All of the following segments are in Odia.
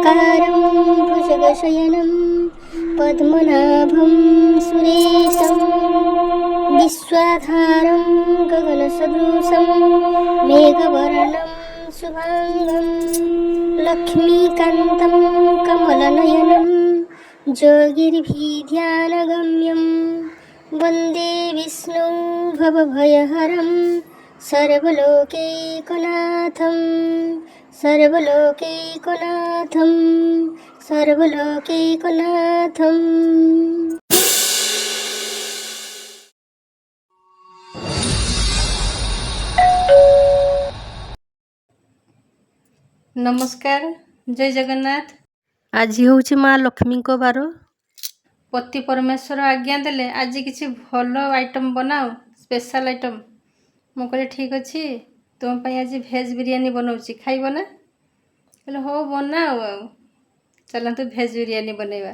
शान्ताकारं भुजगशयनं पद्मनाभं सुरेशं विश्वाधारं गगनसदृशं मेघवर्णं शुभाङ्गं लक्ष्मीकान्तं कमलनयनं योगिभिर्ध्यानगम्यं वन्दे विष्णुं भवभयहरं सर्वलोकैकनाथं सर्वलोकैकनाथं सर्वलोकैकनाथम्। ନମସ୍କାର, ଜୟ ଜଗନ୍ନାଥ। ଆଜି ହେଉଛି ମା ଲକ୍ଷ୍ମୀଙ୍କ ବାର। ପତି ପରମେଶ୍ୱର ଆଜ୍ଞା ଦେଲେ, ଆଜି କିଛି ଭଲ ଆଇଟମ୍ ବନାଅ, ସ୍ପେଶାଲ୍ ଆଇଟମ୍। ମୁଁ କହିଲି, ଠିକ୍ ଅଛି, ତୁମ ପାଇଁ ଆଜି ଭେଜ୍ ବିରିୟାନୀ ବନାଉଛି, ଖାଇବ ନା? କହିଲେ, ହଉ ବନାଅ। ଆଉ ଚାଲନ୍ତୁ ଭେଜ୍ ବିରିୟାନୀ ବନେଇବା।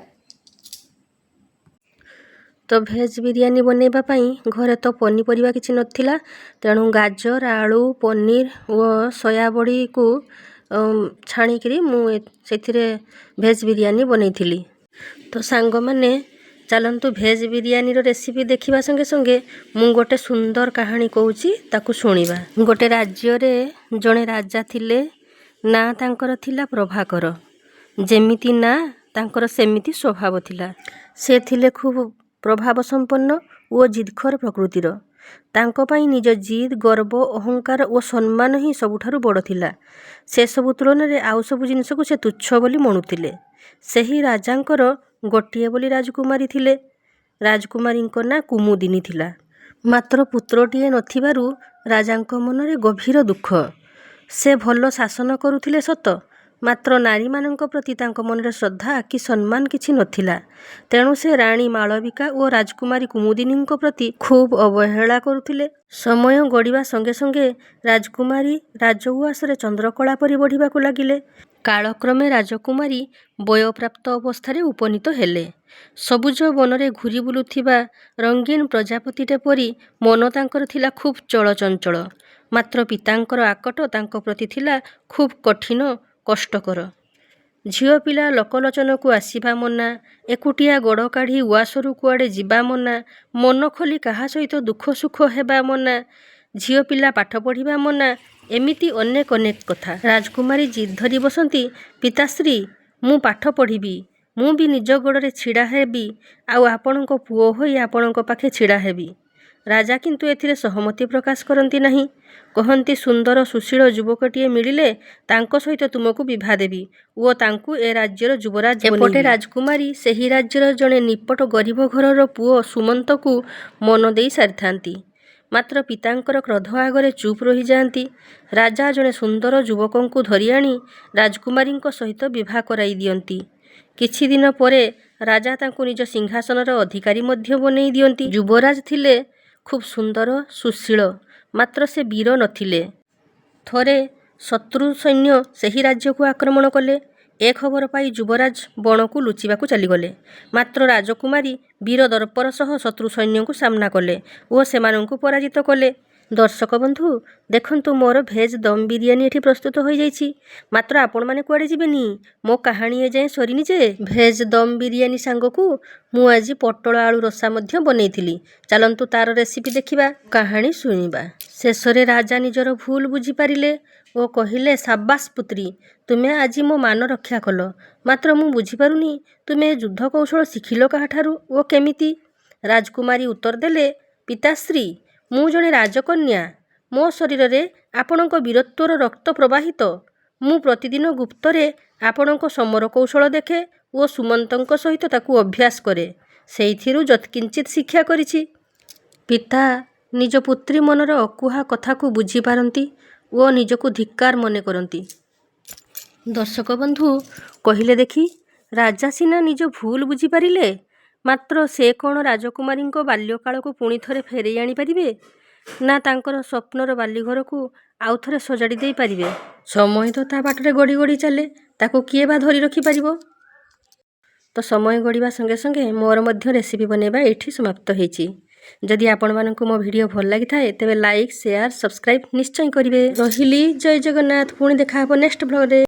ତ ଭେଜ୍ ବିରିୟାନୀ ବନେଇବା ପାଇଁ ଘରେ ତ ପନିପରିବା କିଛି ନଥିଲା, ତେଣୁ ଗାଜର, ଆଳୁ, ପନିର ଓ ସୋୟାବଡ଼ିକୁ ଛାଣିକିରି ମୁଁ ସେଥିରେ ଭେଜ୍ ବିରିୟାନୀ ବନେଇଥିଲି। ତ ସାଙ୍ଗମାନେ, ଚାଲନ୍ତୁ ଭେଜ୍ ବିରିୟାନୀର ରେସିପି ଦେଖିବା ସଙ୍ଗେ ସଙ୍ଗେ ମୁଁ ଗୋଟେ ସୁନ୍ଦର କାହାଣୀ କହୁଛି, ତାକୁ ଶୁଣିବା। ଗୋଟେ ରାଜ୍ୟରେ ଜଣେ ରାଜା ଥିଲେ। ନାଁ ତାଙ୍କର ଥିଲା ପ୍ରଭାକର। ଯେମିତି ନାଁ ତାଙ୍କର, ସେମିତି ସ୍ୱଭାବ ଥିଲା। ସେ ଥିଲେ ଖୁବ୍ ପ୍ରଭାବ ସମ୍ପନ୍ନ ଓ ଜିଦ୍ଖୋର ପ୍ରକୃତିର। ତାଙ୍କ ପାଇଁ ନିଜ ଜିଦ୍, ଗର୍ବ, ଅହଙ୍କାର ଓ ସମ୍ମାନ ହିଁ ସବୁଠାରୁ ବଡ଼ ଥିଲା। ସେସବୁ ତୁଳନାରେ ଆଉ ସବୁ ଜିନିଷକୁ ସେ ତୁଚ୍ଛ ବୋଲି ମଣୁଥିଲେ। ସେହି ରାଜାଙ୍କର ଗୋଟିଏ ବୋଲି ରାଜକୁମାରୀ ଥିଲେ। ରାଜକୁମାରୀଙ୍କ ନାଁ କୁମୁଦିନୀ ଥିଲା। ମାତ୍ର ପୁତ୍ରଟିଏ ନଥିବାରୁ ରାଜାଙ୍କ ମନରେ ଗଭୀର ଦୁଃଖ। ସେ ଭଲ ଶାସନ କରୁଥିଲେ ସତ, ମାତ୍ର ନାରୀମାନଙ୍କ ପ୍ରତି ତାଙ୍କ ମନରେ ଶ୍ରଦ୍ଧା କି ସମ୍ମାନ କିଛି ନଥିଲା। ତେଣୁ ସେ ରାଣୀ ମାଳବିକା ଓ ରାଜକୁମାରୀ କୁମୁଦିନୀଙ୍କ ପ୍ରତି ଖୁବ୍ ଅବହେଳା କରୁଥିଲେ। ସମୟ ଗଡ଼ିବା ସଙ୍ଗେ ସଙ୍ଗେ ରାଜକୁମାରୀ ରାଜଉଆସରେ ଚନ୍ଦ୍ରକଳା ପରି ବଢ଼ିବାକୁ ଲାଗିଲେ। କାଳକ୍ରମେ ରାଜକୁମାରୀ ବୟୋପ୍ରାପ୍ତ ଅବସ୍ଥାରେ ଉପନୀତ ହେଲେ। ସବୁଜ ବନରେ ଘୂରି ବୁଲୁଥିବା ରଙ୍ଗୀନ ପ୍ରଜାପତିଟେ ପରି ମନ ତାଙ୍କର ଥିଲା ଖୁବ୍ ଚଳଚଞ୍ଚଳ। ମାତ୍ର ପିତାଙ୍କର ଆକଟ ତାଙ୍କ ପ୍ରତି ଥିଲା ଖୁବ୍ କଠିନ, କଷ୍ଟକର। ଝିଅପିଲା ଲୋକଲୋଚନକୁ ଆସିବା ମନା, ଏକୁଟିଆ ଗୋଡ଼ କାଢ଼ି ଉଆସରୁ କୁଆଡ଼େ ଯିବା ମନା, ମନ ଖୋଲି କାହା ସହିତ ଦୁଃଖ ସୁଖ ହେବା ମନା, ଝିଅପିଲା ପାଠ ପଢ଼ିବା ମନା, ଏମିତି ଅନେକ ଅନେକ କଥା। ରାଜକୁମାରୀ ଜିଦ୍ ଧରି ବସନ୍ତି, ପିତାଶ୍ରୀ, ମୁଁ ପାଠ ପଢ଼ିବି, ମୁଁ ବି ନିଜ ଗୋଡ଼ରେ ଛିଡ଼ା ହେବି ଆଉ ଆପଣଙ୍କ ପୁଅ ହୋଇ ଆପଣଙ୍କ ପାଖେ ଛିଡ଼ା ହେବି। ରାଜା କିନ୍ତୁ ଏଥିରେ ସହମତି ପ୍ରକାଶ କରନ୍ତି ନାହିଁ। କହନ୍ତି, ସୁନ୍ଦର ସୁଶୀଳ ଯୁବକଟିଏ ମିଳିଲେ ତାଙ୍କ ସହିତ ତୁମକୁ ବିଭା ଦେବି ଓ ତାଙ୍କୁ ଏ ରାଜ୍ୟର ଯୁବରାଜ। ଏପଟେ ରାଜକୁମାରୀ ସେହି ରାଜ୍ୟର ଜଣେ ନିପଟ ଗରିବ ଘରର ପୁଅ ସୁମନ୍ତକୁ ମନ ଦେଇ ସାରିଥାନ୍ତି। ମାତ୍ର ପିତାଙ୍କର କ୍ରୋଧ ଆଗରେ ଚୁପ୍ ରହିଯାଆନ୍ତି। ରାଜା ଜଣେ ସୁନ୍ଦର ଯୁବକଙ୍କୁ ଧରି ଆଣି ରାଜକୁମାରୀଙ୍କ ସହିତ ବିଭା କରାଇ ଦିଅନ୍ତି। କିଛି ଦିନ ପରେ ରାଜା ତାଙ୍କୁ ନିଜ ସିଂହାସନର ଅଧିକାରୀ ମଧ୍ୟ ବନେଇ ଦିଅନ୍ତି। ଯୁବରାଜ ଥିଲେ ଖୁବ୍ ସୁନ୍ଦର, ସୁଶୀଳ, ମାତ୍ର ସେ ବୀର ନଥିଲେ। ଥରେ ଶତ୍ରୁ ସୈନ୍ୟ ସେହି ରାଜ୍ୟକୁ ଆକ୍ରମଣ କଲେ। ଏ ଖବର ପାଇ ଯୁବରାଜ ବଣକୁ ଲୁଚିବାକୁ ଚାଲିଗଲେ। ମାତ୍ର ରାଜକୁମାରୀ ବୀର ଦର୍ପର ସହ ଶତ୍ରୁ ସୈନ୍ୟଙ୍କୁ ସାମ୍ନା କଲେ ଓ ସେମାନଙ୍କୁ ପରାଜିତ କଲେ। ଦର୍ଶକ ବନ୍ଧୁ, ଦେଖନ୍ତୁ, ମୋର ଭେଜ୍ ଦମ୍ ବିରିୟାନୀ ଏଠି ପ୍ରସ୍ତୁତ ହୋଇଯାଇଛି। ମାତ୍ର ଆପଣମାନେ କୁଆଡ଼େ ଯିବେନି, ମୋ କାହାଣୀ ଏଯାଏଁ ସରିନି ଯେ। ଭେଜ୍ ଦମ୍ ବିରିୟାନୀ ସାଙ୍ଗକୁ ମୁଁ ଆଜି ପୋଟଳ ଆଳୁ ରସା ମଧ୍ୟ ବନେଇଥିଲି। ଚାଲନ୍ତୁ ତାର ରେସିପି ଦେଖିବା, କାହାଣୀ ଶୁଣିବା। ଶେଷରେ ରାଜା ନିଜର ଭୁଲ ବୁଝିପାରିଲେ ଓ କହିଲେ, ସାବାସ୍ ପୁତ୍ରୀ, ତୁମେ ଆଜି ମୋ ମାନ ରକ୍ଷା କଲ। ମାତ୍ର ମୁଁ ବୁଝିପାରୁନି, ତୁମେ ଏ ଯୁଦ୍ଧ କୌଶଳ ଶିଖିଲ କାହାଠାରୁ ଓ କେମିତି? ରାଜକୁମାରୀ ଉତ୍ତର ଦେଲେ, ପିତାଶ୍ରୀ, ମୁଁ ଜଣେ ରାଜକନ୍ୟା। ମୋ ଶରୀରରେ ଆପଣଙ୍କ ବୀରତ୍ୱର ରକ୍ତ ପ୍ରବାହିତ। ମୁଁ ପ୍ରତିଦିନ ଗୁପ୍ତରେ ଆପଣଙ୍କ ସମର କୌଶଳ ଦେଖେ ଓ ସୁମନ୍ତଙ୍କ ସହିତ ତାକୁ ଅଭ୍ୟାସ କରେ। ସେଇଥିରୁ ଯତ୍କିଞ୍ଚିତ ଶିକ୍ଷା କରିଛି। ପିତା ନିଜ ପୁତ୍ରୀ ମନର ଅକୁହା କଥାକୁ ବୁଝିପାରନ୍ତି ଓ ନିଜକୁ ଧିକ୍କାର ମନେ କରନ୍ତି। ଦର୍ଶକ ବନ୍ଧୁ, କହିଲେ ଦେଖି, ରାଜା ସିନା ନିଜ ଭୁଲ ବୁଝିପାରିଲେ, ମାତ୍ର ସେ କ'ଣ ରାଜକୁମାରୀଙ୍କ ବାଲ୍ୟକାଳକୁ ପୁଣି ଥରେ ଫେରେଇ ଆଣିପାରିବେ ନା ତାଙ୍କର ସ୍ୱପ୍ନର ବାଲିଘରକୁ ଆଉ ଥରେ ସଜାଡ଼ି ଦେଇପାରିବେ? ସମୟ ତ ତା ବାଟରେ ଗଡ଼ି ଗଡ଼ି ଚାଲେ, ତାକୁ କିଏ ବା ଧରି ରଖିପାରିବ? ତ ସମୟ ଗଡ଼ିବା ସଙ୍ଗେ ସଙ୍ଗେ ମୋର ମଧ୍ୟ ରେସିପି ବନେଇବା ଏଇଠି ସମାପ୍ତ ହେଇଛି। ଯଦି ଆପଣମାନଙ୍କୁ ମୋ ଭିଡ଼ିଓ ଭଲ ଲାଗିଥାଏ, ତେବେ ଲାଇକ୍, ସେୟାର, ସବସ୍କ୍ରାଇବ୍ ନିଶ୍ଚୟ କରିବେ। ରହିଲି, ଜୟ ଜଗନ୍ନାଥ। ପୁଣି ଦେଖା ହେବ ନେକ୍ସଟ ବ୍ଲଗ୍ରେ।